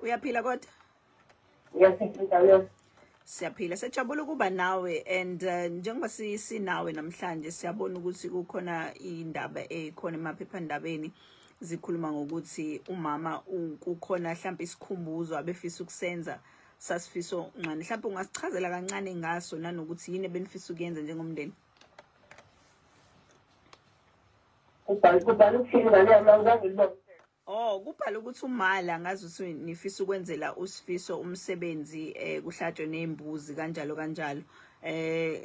Uyaphila kodwa? Ngiyaphila. Siyaphila, siyajabula ukuba nawe and njengoba sinawe namhlanje siyabona ukuthi kukhona indaba ekhona emaphephandabeni zikhuluma ngokuthi umama kukhona mhlawumbe isikhumbuzo abefisa ukusenza sasifiso ncane. Mhlawumbe ungasichazela kancane ngaso nanokuthi yini ebenifisa ukuyenza njengomndeni? Kubhala ukuthini ngane yami angikaze ngibone. Oh, kubhala ukuthi umala ngazi ukuthi nifisa ukwenzela uSifiso umsebenzi kuhlatshwe nezimbuzi kanjalo kanjalo.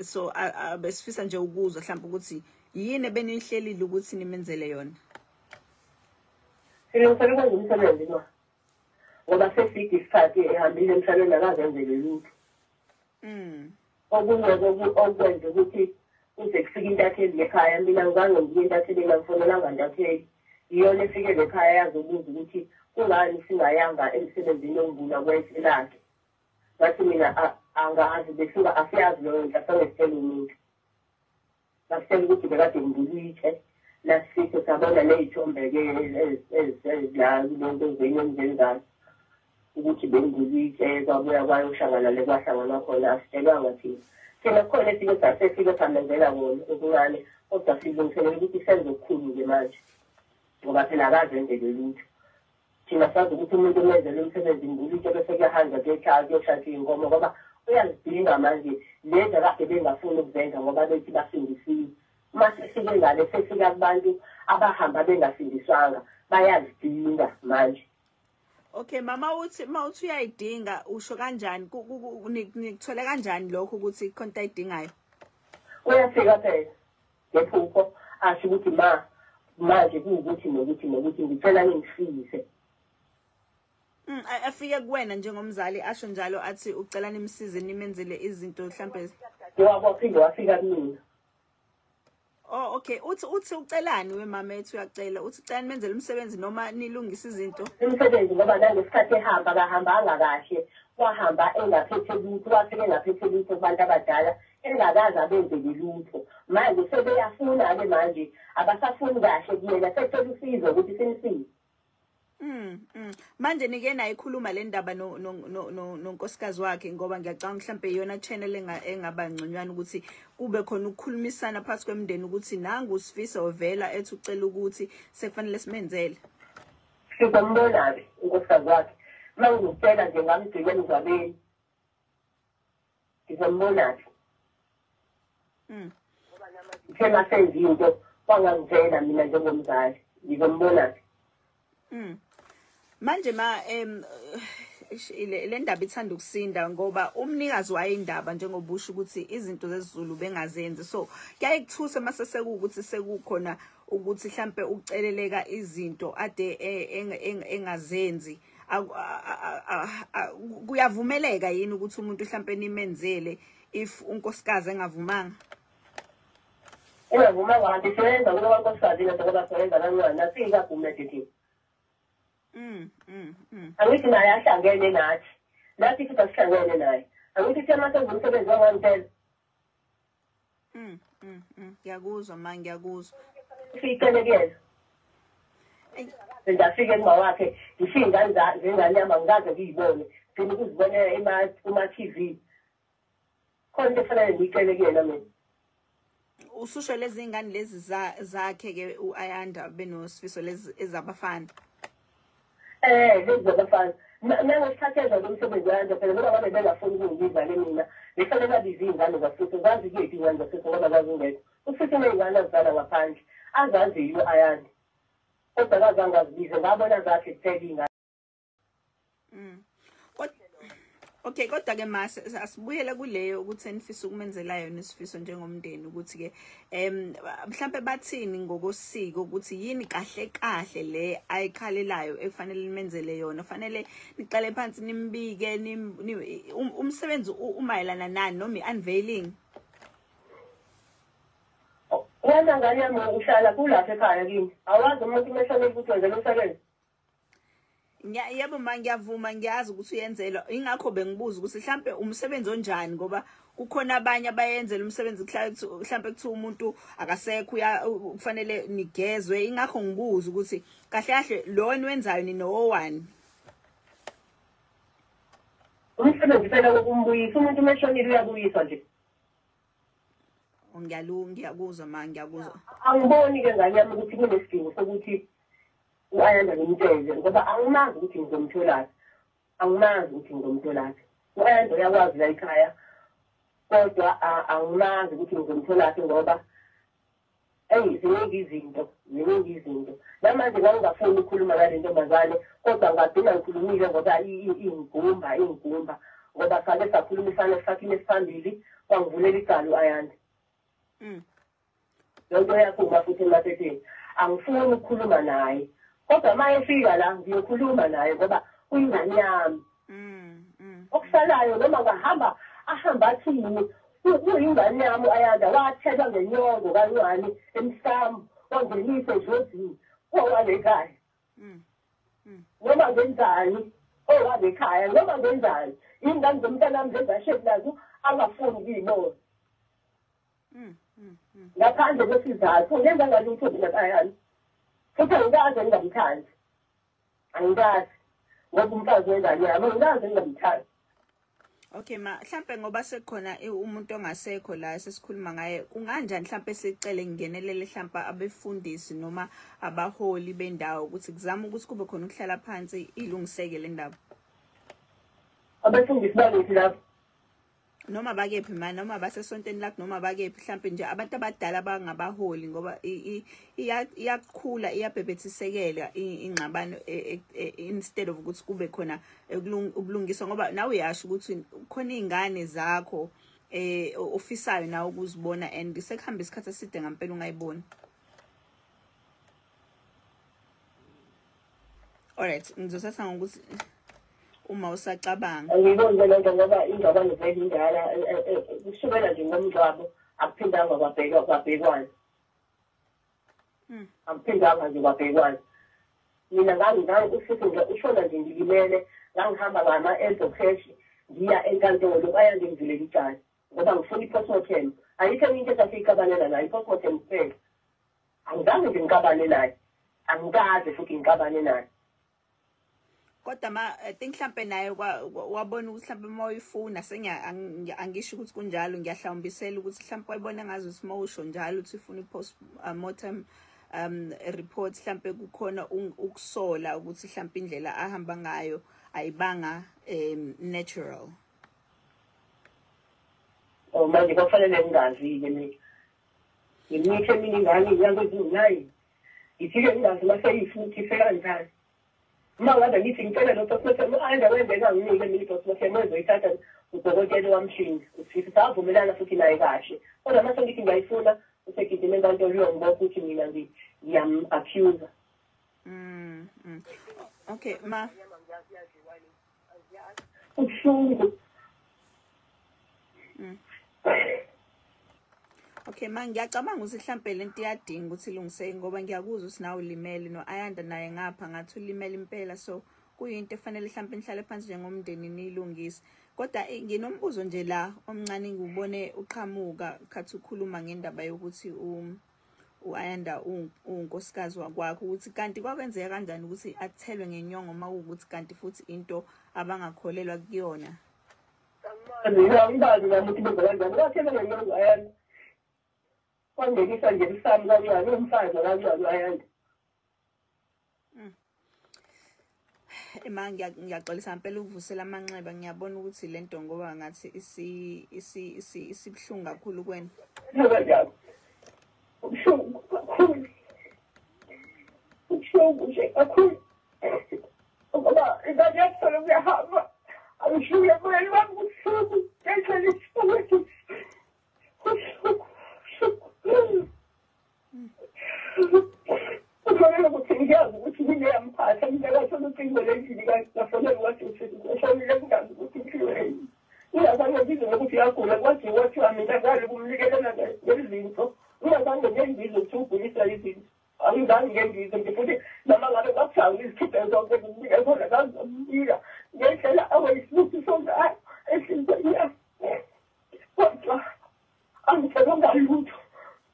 So besifisa nje ukuzwa mhlawumbe ukuthi yini ebenihlelile ukuthi nimenzele yona. Silungiselela ukwenza umsebenzi ma. Ngoba seside isikhathi ehambile emhlabeni akazenzele lutho. Okunye okwenza ukuthi kuze kufike intatheli ekhaya, mina ngizange ngiye intathelini, angifonelanga ntatheli. Iyona efike lekhaya yazobuza ukuthi kungani singayanga emsebenzini onguna kwethu lakhe. Ngathi mina angazi, besuka asiyazi leyo nto, asangesitshela umuntu. Ngasitshela ukuthi bekade ngibulithe, nasifike sabona ney'thombe-ke ezila kulento zenye emzenzayo ukuthi bengibulithe, kwabuya kwayohlangana le kwahlangana khona, asitshelwanga thina. Thina kukhona esike sesike samenzela kona okuncane, kodwa silungiselela ukuthi senze okukhulu-ke manje ngoba phela akazenzele lutho. Thina sazi ukuthi umuntu umenzele umsebenzi ngulutho bese kuyahanjwa kuyohlatshwa iy'nkomo ngoba uyazidinga manje lezi akade bengafuni ukuzenza ngoba bethi basindisiwe. Uma sefike ngale sefika kubantu abahamba bengasindiswanga bayazidinga manje. Okay mama, uthi mawuthi uyayidinga usho kanjani, nikuthole kanjani lokho ukuthi khona into ayidingayo? Uyafika phela ngephupho asho ukuthi ma manje kuwukuthi nokuthi nokuthi ngicela ningisize. Afike kuwena njengomzali asho njalo athi ucela nimsize nimenzele izinto mhlambe. Waphinde wafika kumina. Oh okay, uthi ucelani wemama ethu uyacela uthi ucela nimenzele umsebenzi noma nilungise izinto? Umsebenzi ngoba nangesikhathi ehamba akahambanga kahle, wahamba engaphethe lutho, wafika engaphethe lutho kubantu abadala engakaze abenzele lutho. Manje sebeyafuna-ke manje abasafuni kahle kuyena, secela usizo ukuthi simsize. Manje nike nayikhuluma le ndaba nonkosikazi wakhe ngoba ngiyacabanga mhlambe iyona channel engaba ngconywana ukuthi kube khona ukukhulumisana phakathi kwemindeni ukuthi nangu uSifiso ovela ethi ucela ukuthi sekufanele simenzele. Sizombona-ke unkosikazi wakhe. Uma ngizokutshela nje ngamgcina emngcwabeni. Ngizombona-ke. Ngithe masenza into wangangitshela mina njengomzali. Ngizombona-ke. Manje ma le ndaba ithanda ukusinda ngoba umnikazi wayindaba njengobusho ukuthi izinto zesiZulu bengazenzi, so kuyaye kuthuse mase sekuwukuthi sekukhona ukuthi mhlambe uceleleka izinto ade engazenzi. Kuyavumeleka yini ukuthi umuntu mhlambe nimenzele if unkosikazi engavumanga? Engavumanga kanti seyenza kulo nkosikazi ngoba seyenza kancane asingikagume thina. Angithi naye ahlangene nathi, nathi futhi asihlangene naye. Angithi thina masenza umsebenzi wangempela. Ngiyakuzwa ma, ngiyakuzwa. Siyicele kuyena. Ngafika emva wakhe ngishiya ingane zengane yami angikaze ngiyibone, ngifuna ukuzibonela kuma-TV. Khona into efanele ngiyicele kuyena mina. Ususho lezi ngane lezi zakhe ke uAyanda benoSifiso lezi ezabafana. Lezi zabafana. Nangesikhathi enza lo msebenzi wayanda phela ngoba babe bengafuni ukungibiza le mina. Befanele babize iy'ngane zaSifiso, zazi kuyephi iy'ngane zaSifiso ngoba zazingekho. USifiso uney'ngane azizala ngaphandle, azaziyo u-Ayanda. Kodwa akazange azibize, ngabona zakhe kuphela iy'ngane. Okay, kodwa ke ma asibuyele kuleyo ukuthi enifisa ukumenzela yona isifiso njengomndeni ukuthi ke mhlambe bathini ngokosiko ukuthi yini kahle kahle le ayikhalelayo ekufanele nimenzele yona, fanele niqale phansi nimbike umsebenzi umayelana nani noma i-unveiling? Wena ngane yami uhlala kulapha ekhaya kini, awazi umuntu umeshonele ukuthi wenzela umsebenzi? Yebo ma, ngiyavuma, ngiyazi ukuthi uyenzela, ingakho bengibuza ukuthi mhlambe umsebenzi onjani ngoba kukhona abanye abayenzela umsebenzi mhlambe kuthiwa umuntu akasekho kufanele nigezwe, ingakho ngibuza ukuthi kahle kahle lo wenzayo ninowani? Umsebenzi phela wokumbuyisa umuntu uma eshonile uyabuyiswa nje. Ngiyakuzwa ma, ngiyakuzwa. Angiboni-ke ngane yami ukuthi kunesidingo sokuthi u-Ayanda ngimtshele ngoba angimazi ukuthi ngizomtholaphi. Angimazi ukuthi ngizomtholaphi. U-Ayanda uyakwazi la ekhaya kodwa angimazi ukuthi ngizomtholaphi ngoba eyi ziningi izinto, ziningi izinto. Namanje ngangingafuni ukukhuluma nale ntombazane kodwa ngagcina ngikhulumile ngoba ingigumba ngoba sake sakhulumisana esikhathini esiphambili kwangivulela icala u-Ayanda. Lento yaphuma futhi emaphepheni. Angifuni ukukhuluma naye. Kodwa uma efika la ngiyokhuluma naye ngoba uyingane yami. Okusalayo noma ngahamba ahamba athini uyingane yami u-Ayanda wathelwa ngenyongo kancane emsamo wangenisa edlozini owalekhaya. Noma ngenzani owalekhaya noma ngenzani ingane zomntanami lezasheli nazo angafuni ukuyibona. Ngaphandle kwesizathu ngenza ngalutho mina Ayanda. Futhi angikaze ngingamthandi. Angikaze ngoba umfazi wengane yami angikaze ngingamthandi. Okay ma, mhlambe ngoba sekukhona umuntu ongasekho la sesikhuluma ngaye, kunganjani mhlambe sicele ngingenelele mhlambe abefundisi noma abaholi bendawo ukuthi kuzama ukuthi kube khona ukuhlala phansi ilungiseke le ndaba? Abefundisi bakuphi lapho? Noma bakephi ma, noma basesontweni lakho noma bakephi, mhlambe nje abantu abadala bangabaholi ngoba iyakhula iyabhebhethisekela ingxabano instead of ukuthi kube khona ukulungiswa, ngoba nawe uyasho ukuthi khona izingane zakho ofisayo nawe ukuzibona and sekuhamba isikhathi eside ngempela ungayiboni. Alright, ngizothatha ngokuthi uma usacabanga. Angiyiboni le nto ngoba ingxabano vele indala kusukela nje ngomngcwabo akuphindanga kwabhekwa kwabhekwana. Akuphindanga nje kwabhekwana. Mina futhi nje ushona nje ngilimele ngangihamba ngama-elbow cash ngiya enkantolo bayangivulela icala ngoba ngifuna i-postmortem. Ayikho enye into esasiyicabanela nayo, i-postmortem kuphela. Angikaze nje ngixabane naye. Angikaze futhi ngixabane naye. Kodwa ma, I think mhlambe naye wabona ukuthi mhlambe uma uyifuna angisho ukuthi kunjalo, ngiyahlawumbisela ukuthi mhlambe wayibona ngazi ukuthi uma usho njalo ukuthi ufuna i-post mortem report, mhlambe kukhona ukusola ukuthi mhlambe indlela ahamba ngayo ayibanga natural. Oh manje kufanele ngingazi-ke mina. Ngimithe mina ingane inyanga eziwu-9. Ngithike ngingazi mase ifuthi isekanjani. Uma ngabe ngithi ngicela lo postmortem u-Ayanda wenzeka nginike mina i-postmortem ezoyithatha udokotela wamhlinza. Uthi savumelana futhi naye kahle. Kodwa mase ngithi ngiyayifuna usegijima enkantolo uyongibopha ukuthi mina ngiyam-accuse. Okay ma. Ubuhlungu. Okay ma, ngiyacabanga ukuthi mhlambe lento iyadinga ukuthi ilungiseke ngoba ngiyakuzwa ukuthi nawe ulimele no-Ayanda naye ngapha ngathi ulimele impela, so kuyinto efanele mhlambe nihlale phansi njengomndeni niyilungise. Kodwa nginombuzo nje la omncane ngiwubone uqhamuka khathi ukhuluma ngendaba yokuthi u-Ayanda unkosikazi wakwakho, ukuthi kanti kwakwenzeka kanjani ukuthi athelwe ngenyongo uma kuwukuthi kanti futhi into abangakholelwa kuyona? Angibazi nami ukuthi benza kanjani. Wathelwa ngenyongo Ayanda. Wangenisa nje emsamo kancane umfazi kancane u-Ayanda. Ma, ngiyaxolisa ngempela ukuvusela amanxeba, ngiyabona ukuthi lento ngoba ngathi isibuhlungu kakhulu kuwena. Ubuhlungu kakhulu. Ubuhlungu nje kakhulu. Ngoba ingane yami uyahamba. Angishuye emoyeni wami kubuhlungu. Ngendlela isifundo. Kubuhlungu. Kufanele ukuthi ngiyazi ukuthi yini eyamphatha. Ngingakathola ucingo lendlini ngafonela wathi ushonile ngingazi ukuthi uphiwe yini. Ngingazange ngizwe nokuthi uyagula kwathi kwathiwa mina ngale kumnikelela ngezinto. Ngingazange ngizwe ukuthi ugulisa izinto. Angizange ngizwe nje futhi noma ngabe kwakuthiwa ngizikhiphe zonke ngimnike khona ngazomnika ngendlela awayisibusiso ngayo enhliziyweni yami. Kodwa angitshelwanga lutho.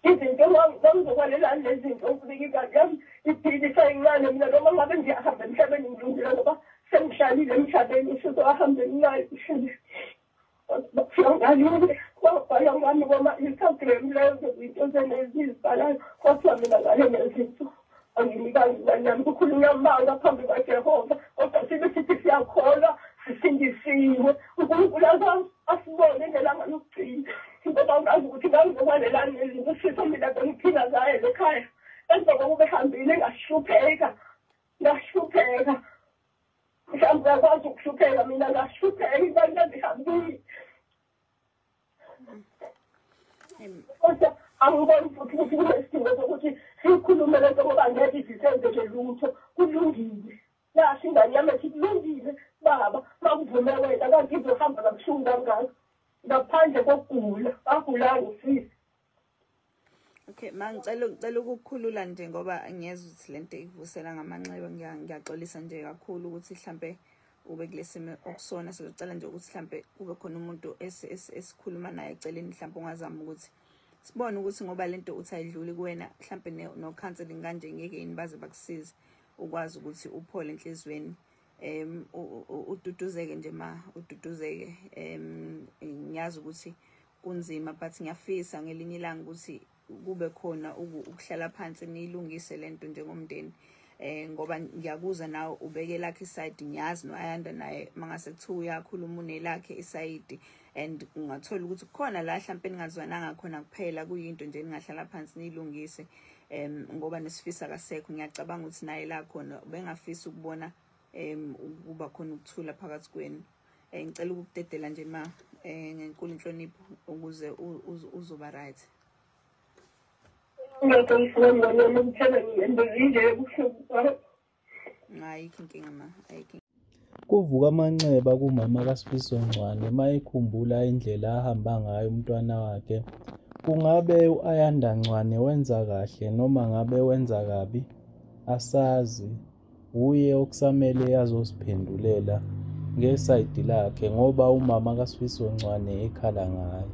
Izinto ngangizokwalelani lezi zinto ukubika ingane yami iphile iseyincane mina noma ngabe ngiyahamba emhlabeni ngilungile ngoba Sengihlalile emhlabeni usuzohamba naye ngalile kwabhalwa ngami koma-Instagram lezo zinto zenezizibhalayo kwathiwa mina ngale nezinto anginikanga imali yami. Kukhulunywa amanga phambi kwaJehova, kodwa sibe sithi siyakholwa sisindisiwe. uNkulunkulu asibone ngelanga lokugcina, ngoba ngazi ukuthi ngangizokwalelani nezinto. Usifiso mina bengiphila ngaye lekhaya, emva kokuba ehambile ngahlupheka, ngahlupheka. Mhlawumbe uyakwazi ukuhlupheka, mina ngahlupheka, imali yami ihambile. Kodwa angiboni futhi ukuthi kunesidingo sokuthi siyikhulume lento, ngoba ngeke izisenzele lutho. Kulungile, yasho ingane yami ethi kulungile baba, makuvume wena, kanti izohamba kabuhlungu kangaka ngaphandle kokugula. Agulanga usisi. Okay, ma, ngicela ukukhulula nje ngoba ngiyezwa ukuthi lento ikuvusela ngamanxeba. Ngiyaxolisa nje kakhulu ukuthi mhlambe ube kulesimo okusona. Sizocela nje ukuthi mhlambe kube khona umuntu esikhuluma naye eceleni, mhlambe ungazama ukuthi sibone ukuthi ngoba lento uthi ayidluli kuwena, mhlambe no counseling kanje ngeke yini baze bakusize ukwazi ukuthi uphole enhlizweni, ududuzeke nje ma, ududuzeke. Ngiyazi ukuthi kunzima, but ngiyafisa ngelinye ilanga ukuthi kube khona ukuhlala phansi niyilungise lento njengomndeni, ngoba ngiyakuza nawe ubeke lakhe iside. Ngiyazi no-Ayanda naye mangase kuthiwa uyakhuluma unelakhe isayidi, and ungathola ukuthi kukhona la hlampe ningazwananga khona, kuphela kuyinto nje ningahlala phansi niyilungise, ngoba nesifisa kasekho. Ngiyacabanga ukuthi naye la khona ubengafisa ukubona ukuba khona ukuthula phakathi kwenu. Ngicela ukukudedela nje ma, ngenkulu inhlonipho, ukuze uzoba right. Ngiyaxolisa ngane yami, ukuthela ngiyembezile ebuhlungu. Ayikho inkinga ma, ayikho. Kuvuka amanxeba kumama kaSifiso Ncwane uma ekhumbula indlela ahamba ngayo umntwana wakhe. Kungabe u-Ayanda Ncwane wenza kahle noma ngabe wenza kabi? Asazi. Uye okusamele azosiphendulela ngesayidi lakhe ngoba umama kaSifiso Ncwane ekhala ngaye.